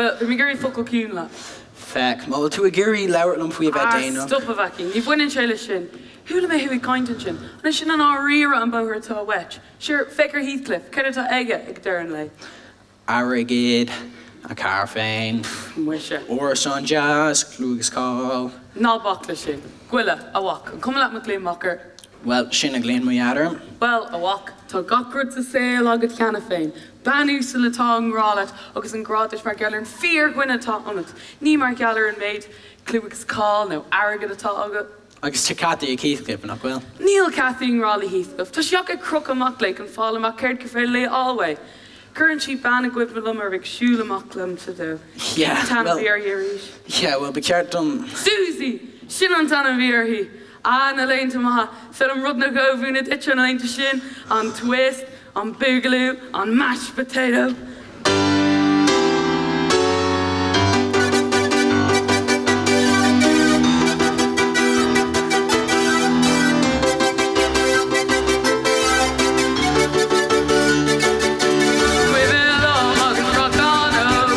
Bhuel, bhí mé ag iarraidh focal ciúin leat. Feck, má bhfuil tú ag iarraidh labhairt liom faoi a bheith Ah, déanach. stop a mhaicín, ní bhaineann sé leis sin. Chuala mé thú ag caint ansin. An é sin i ndáiríre an bóthar atá uait? Sure, féach ar Heathcliff, céard atá aige ag deireadh an lae? Airgead, a charr féin. Pfff, muise. Árasán deas, clú agus cáil. Ná bac leis sin. Goile, a mhac, an cuma leat má ghlaoim amach air? Bhuel, sin a ghlaonn mo dhaid orm. Bhuel, a mhac, tá gach rud sa saol agat cheana féin. Bean uasal atá i ngrá leat agus an grá duit mar gheall ar an fíordhuine atá ionat, ní mar gheall ar an méid clú agus cáil nó airgead atá agat. Agus tá Cathy ag Heathcliff, nach bhfuil? Níl Cathy i ngrá le Heathcliff. Tá sí ach ag crochadh amach léi chun fáil amach céard gur féidir léi a fháil uaidh. Cuireann sí bean i gcuimhne liom a raibh ag siúl amach liom fadó. Cén t-ainm a bhí uirthi arís? Yeah, bhuel, ba cheart dom. Susie! Sin an t-ainm a bhí uirthi! Ah, na laethanta maithe! Is féidir liom rud nó dhó a mhúineadh duit ó na laethanta sin, an twist, an boogaloo, an mashed potato. Cuimhin liom agus racán óg,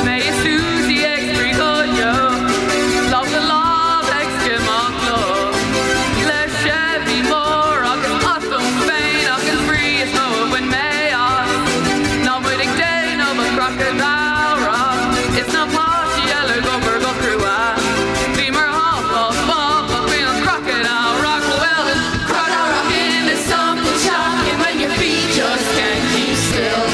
mé is Susie ag spraoi go deo, lámh sa lámh ag scimeáil clog, le Chevy mór agus as dom féin ach an spraoi is mó a bhain mé as ná muid ag déanamh an crocodile rock is na páistí eile ag obair go crua. Bhíomar half off off faoi an crocodile rock well crocodile rocking is something shocking when your feet just can't keep still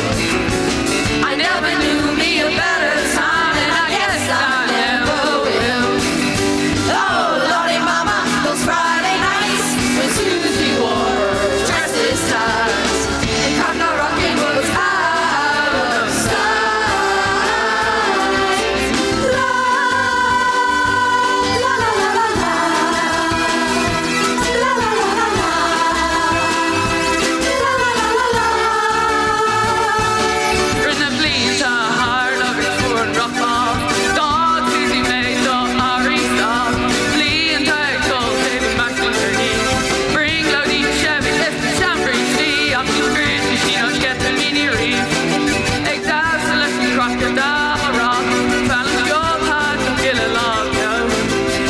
I never knew me a better time and I guess I never will Oh lordy mama those Friday nights when Susie wore her dresses tight and crocodile rocking was out of sight La la la la la la La la la la la La la la la la Rith na blianta thart agus fuair an roc bás D'fhág Susie mé do airí stát Blianta ag dul taobh amuigh uirthi Brionglóidí Chevy is na seanbhrístí Ach ní scriosfaidh sí ná sceitimíní riamh Ag damhsa leis an crocodile rock Foghlaim sciobtha gach uile lá beo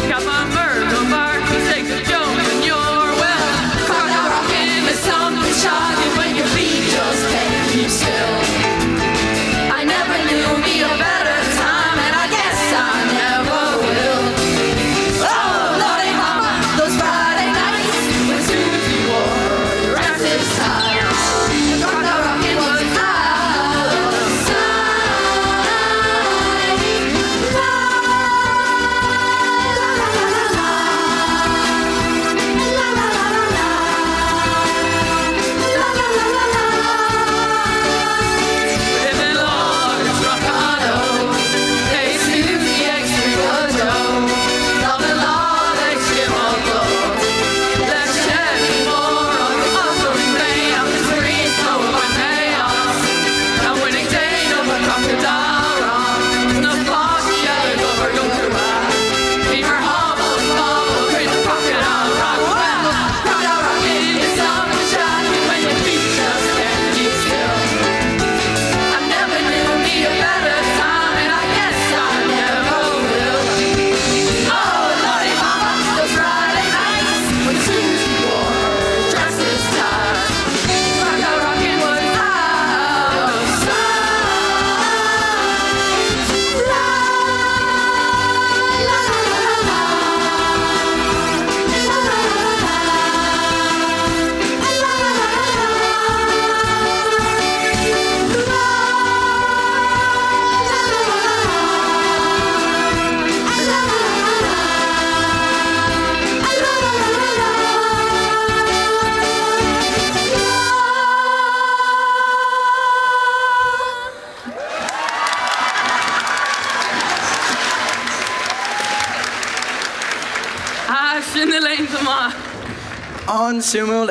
Cheapamar go bhfearr ag Joe Manure Well, crocodile rocking is something shocking when your feet just can't keep still I never knew me a better time and I guess I never will Oh, lordy mama, those Friday nights when Susie wore her dresses tight The crocodile rocking was out of sight La la la la la la La la la la la La la la la la Cuimhin liom agus racán óg Mé is Susie ag spraoi go deo Lámh i lámh ag scimeáil clog Le Chevy mór agus as dom féin Ach an spraoi is mó a bhain mé as Ná muid ag déanamh an crocodile rock Is na páistí eile ag obair go crua Bhíomar hábhal is bábhal tríd an crocodile rock Well, crocodile rocking is something shocking when your feet just can't keep still I never knew me a better time and I guess I never will Oh, lordy mama, those Friday nights when Susie wore her dresses tight Crocodile rocking was out of sight La la la la la la La la la la la La la la la la La la la la la La la la la la La la la la la Ah, sin na laethanta maithe. An-suimiúil.